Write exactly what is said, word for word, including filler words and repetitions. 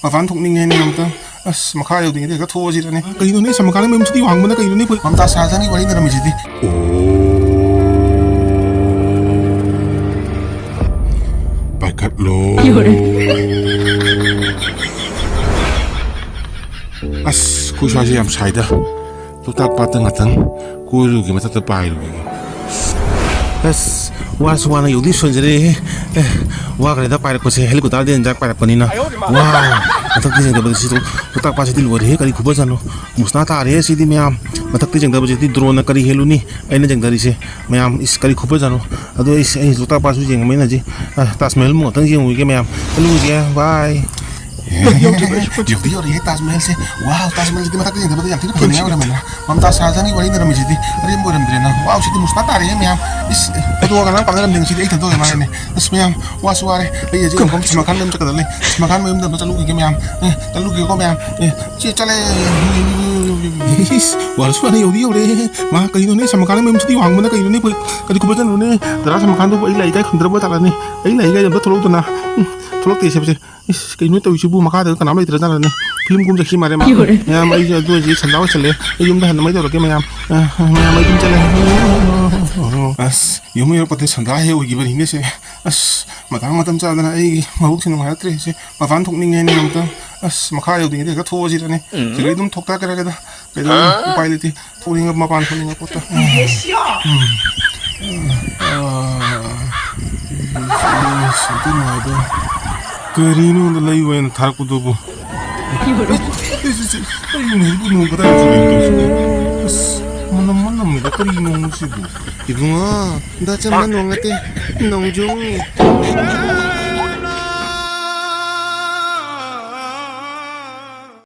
ꯃꯄꯥꯟ ꯊꯣꯛꯅꯤꯡꯉꯦꯅꯦ ꯑꯝꯇ꯫ ꯑꯁ, ꯃꯈꯥ ꯌꯧꯗ꯭ꯔꯤꯉꯩꯗ ꯍꯦꯛꯇ ꯊꯣꯛꯑꯁꯤꯔꯅꯦ꯫ ꯀꯩꯅꯣꯅꯦ, ꯁꯃꯀꯥꯟꯗ ꯃꯌꯨꯝꯁꯤꯗꯤ ꯋꯥꯡꯕꯅ ꯀꯩꯅꯣꯅꯦ? ꯑꯩꯈꯣꯏ ꯃꯝꯇꯥ ꯁꯥꯍꯖꯥꯟꯒꯤ ꯋꯥꯔꯤ ꯅꯔꯝꯃꯤꯁꯤꯗꯤ꯫ ꯑꯣ꯫ ꯄꯥꯏꯈꯠꯂꯣ꯫ ꯑꯁ, ꯑꯩꯈꯣꯏ ꯁ꯭ꯋꯥꯏꯁꯦ ꯌꯥꯝ ꯁꯥꯏꯗ꯫ ꯂꯣꯛꯇꯥꯛ ꯄꯥꯠꯇ ꯉꯥꯛꯇꯪ ꯀꯣꯏꯔꯨꯒꯦ, ꯃꯊꯛꯇ ꯄꯥꯏꯔꯨꯒꯦ꯫ ꯑꯁ, ꯋꯥꯁꯨ ꯋꯥꯅ ꯌꯧꯗꯤ ꯁꯣꯟꯖꯔꯦꯍꯦ꯫ ꯑꯦ, ꯋꯥꯈ꯭ꯔꯦꯗ ꯄꯥꯏꯔꯛꯄꯁꯦ, ꯍꯦꯂꯤꯀꯣꯞꯇꯔꯗ ꯍꯦꯟꯖꯥꯡ ꯄꯥꯏꯔꯛꯄꯅꯤꯅ꯫ ꯋꯥ, ꯃꯊꯛꯇ ꯌꯦꯡꯗꯕꯗ ꯁꯤ ꯂꯣꯛꯇꯥꯛ ꯄꯥꯠꯁꯤꯗꯤ ꯂꯣꯏꯔꯦꯍꯦ, ꯀꯔꯤ ꯈꯨꯐꯖꯅꯣ꯫ ꯃꯨꯁꯅꯥ ꯇꯥꯔꯦꯍꯦ ꯁꯤꯗꯤ ꯃꯌꯥꯝ꯫ ꯃꯊꯛꯇ ꯌꯦꯡꯗꯕꯁꯤꯗꯤ ꯗ꯭ꯔꯣꯟꯅ ꯀꯔꯤ ꯍꯦꯜꯂꯨꯅꯤ? ꯑꯩꯅ ꯌꯦꯡꯗꯔꯤꯁꯦ ꯃꯌꯥꯝ, ꯏꯁ, ꯀꯔꯤ ꯈꯨꯐꯖꯅꯣ꯫ ꯑꯗꯣ ꯑꯩꯁ, ꯑꯩ ꯂꯣꯛꯇꯥꯛ ꯄꯥꯠꯁꯨ ꯌꯦꯡꯉꯝꯃꯦꯅ ꯍꯧꯖꯤꯛ꯫ ꯑ, ꯇꯥꯖ ꯃꯍꯜ ꯃꯨꯛ ꯉꯥꯛꯇꯪ ꯌꯦꯡꯉꯨꯈꯤꯒꯦ ꯃꯌꯥꯝ꯫ ꯆꯠꯂꯨꯈꯤꯒꯦ, ꯕꯥꯏ꯫ ꯌꯧꯗꯤ ꯌꯧꯔꯛꯑꯦ ꯇꯥꯖ ꯃꯍꯜꯁꯦ꯫ ꯋꯥꯎ, ꯇꯥꯖ ꯃꯍꯜꯁꯤꯗꯤ ꯃꯊꯛꯇ ꯌꯦꯡꯗꯕꯗ ꯌꯥꯝ ꯊꯤꯅ ꯐꯖꯅꯤꯡꯉꯥꯏ ꯑꯣꯏꯔꯝꯃꯦꯅ꯫ ꯃꯝꯇꯥ ꯁꯥꯍꯖꯥꯟꯒꯤ ꯋꯥꯔꯤ ꯅꯔꯝꯃꯤꯁꯤꯗꯤ ꯑꯔꯦꯝꯕ ꯑꯣꯏꯔꯝꯗ꯭ꯔꯦꯅ꯫ ꯋꯥꯎ, ꯁꯤꯗꯤ ꯃꯨꯁꯅꯥ ꯇꯥꯔꯦꯍꯦ ꯃꯌꯥꯝ꯫ ꯏꯁ, ꯐꯣꯇꯣꯒ ꯅꯪ ꯄꯥꯡꯅꯔꯝꯗꯦ ꯉꯁꯤꯗꯤ, ꯑꯩ ꯊꯟꯗꯣꯛꯑꯦ ꯃꯥꯅꯦ꯫ ꯑꯁ ꯃꯌꯥꯝ, ꯋꯥꯁꯨ ꯋꯥꯔꯦ꯫ ꯑꯩ ꯍꯧꯖꯤꯛ ꯑꯃꯨꯛ ꯁꯃꯥꯈꯥꯟ ꯃꯌꯨꯝ ꯆꯠꯀꯗꯕ ꯂꯩ꯫ ꯁꯃꯥꯈꯥꯟ ꯃꯌꯨꯝꯗ ꯑꯝꯇ ꯆꯠꯂꯨꯈꯤꯒꯦ ꯃꯌꯥꯝ꯫ ꯑꯦ, ꯆꯠꯂꯨꯈꯤꯒꯦꯀꯣ ꯃꯌꯥꯝ꯫ ꯑꯦ, ꯆꯦ ꯆꯠꯂꯦ꯫ ꯏꯁ, ꯋꯥꯔꯁꯨ ꯋꯥꯅ ꯌꯧꯗꯤ ꯌꯧꯔꯦ꯫ ꯃꯥ ꯀꯩꯅꯣꯅꯦ, ꯁꯃꯥꯈꯥꯟ ꯃꯌꯨꯝꯁꯤꯗꯤ ꯋꯥꯡꯕꯅ ꯀꯩꯅꯣꯅꯦ? ꯑꯩꯈꯣꯏ ꯀꯔꯤ ꯈꯨꯐꯖꯅꯣꯅꯦ? ꯗꯗꯥ ꯁꯃꯥꯈꯥꯟꯗꯨꯕꯨ ꯑꯩ ꯂꯥꯛꯏ ꯀꯥꯏ ꯈꯪꯗ꯭ꯔꯕ ꯖꯥꯠꯂꯅꯦ? ꯑꯩ ꯂꯥꯛꯏ ꯀꯥꯏ ꯑꯝꯇ ꯊꯣꯛꯂꯛꯎꯗꯅ꯫ ꯎꯝ, ꯊꯣꯛꯂꯛꯇꯦ ꯁꯦ꯫ ꯏꯁ, ꯀꯩꯅꯣ ꯇꯧꯔꯤꯁꯤꯕꯨ? ꯃꯈꯥꯗ ꯀꯅꯥꯝ ꯂꯩꯇ꯭ꯔ ꯖꯥꯠꯂꯅꯦ? ꯐꯤꯂꯝ ꯀꯨꯝ ꯆꯠꯈꯤ ꯃꯥꯜꯂꯦ ꯃꯥ꯫ ꯃꯌꯥꯝ, ꯑꯩꯁꯦ ꯑꯗꯨ ꯑꯣꯏꯔꯗꯤ ꯁꯟꯗꯥ ꯑꯣꯏꯁꯜꯂꯦ꯫ ꯑꯩ ꯌꯨꯝꯗ ꯍꯟꯅ ꯃꯩ ꯇꯧꯔꯛꯀꯦ ꯃꯌꯥꯝ꯫ ꯑ, ꯃꯌꯥꯝ, ꯑꯩ ꯌꯨꯝ ꯆꯠꯂꯦ꯫ ꯑꯁ, ꯌꯨꯝ ꯌꯧꯔꯛꯄꯗ ꯁꯟꯗꯥ ꯍꯦꯛ ꯑꯣꯏꯈꯤꯕꯅꯤꯅꯦ ꯁꯦ꯫ ꯑꯁ, ꯃꯇꯥꯡ ꯃꯇꯝ ꯆꯥꯗꯅ ꯑꯩꯒꯤ ꯃꯕꯨꯛꯁꯦ ꯅꯨꯡꯉꯥꯏꯔꯛꯇ꯭ꯔꯦ ꯁꯦ꯫ ꯃꯄꯥꯟ ꯊꯣꯛꯅꯤꯡꯉꯦꯅꯦ ꯑꯝꯇ꯫ ꯑꯁ, ꯃꯈꯥ ꯌꯧꯗ꯭ꯔꯤꯉꯩꯗ ꯍꯦꯛꯇ ꯊꯣꯛꯑꯁꯤꯔꯅꯦ꯫ ꯁꯤꯗꯩ ꯑꯗꯨꯝ ꯊꯣꯛꯇ ꯀꯩꯗꯧꯔꯒꯦꯗ? ꯀꯩꯗꯧꯅꯤ? ꯎꯄꯥꯏ ꯂꯩꯇꯦ꯫ ꯊꯣꯛꯅꯤꯡꯉ ꯃꯄꯥꯟ ꯊꯣꯛꯅꯤꯡꯉ ꯄꯣꯠꯇ꯫ ꯎꯝ꯫ ꯑꯥ꯫ ꯁꯤꯗꯤ ꯅꯨꯡꯉꯥꯏꯗꯣꯏꯅꯤ꯫ ꯀꯔꯤꯅꯣ ꯑꯩꯉꯣꯟꯗ ꯂꯩꯌꯨ ꯍꯥꯏꯅ ꯊꯥꯔꯛꯄꯗꯨꯕꯨ? ꯀꯔꯤꯅꯣ ꯍꯧꯖꯤꯛꯄꯨ ꯅꯣꯡ ꯀꯗꯥꯏꯗ ꯆꯨꯔꯤꯅꯣ ꯇꯧꯔꯤꯁꯤꯕꯣ? ꯑꯁ, ꯃꯅꯝ ꯃꯅꯝ ꯅꯝꯃꯤꯗ ꯀꯔꯤ ꯅꯣꯡꯅꯣ ꯁꯤꯕꯨ? ꯏꯕꯨꯡꯉꯣ, ꯗꯥ ꯆꯝꯅ ꯅꯣꯡ ꯅꯠꯇꯦ, ꯅꯣꯡꯖꯨ꯫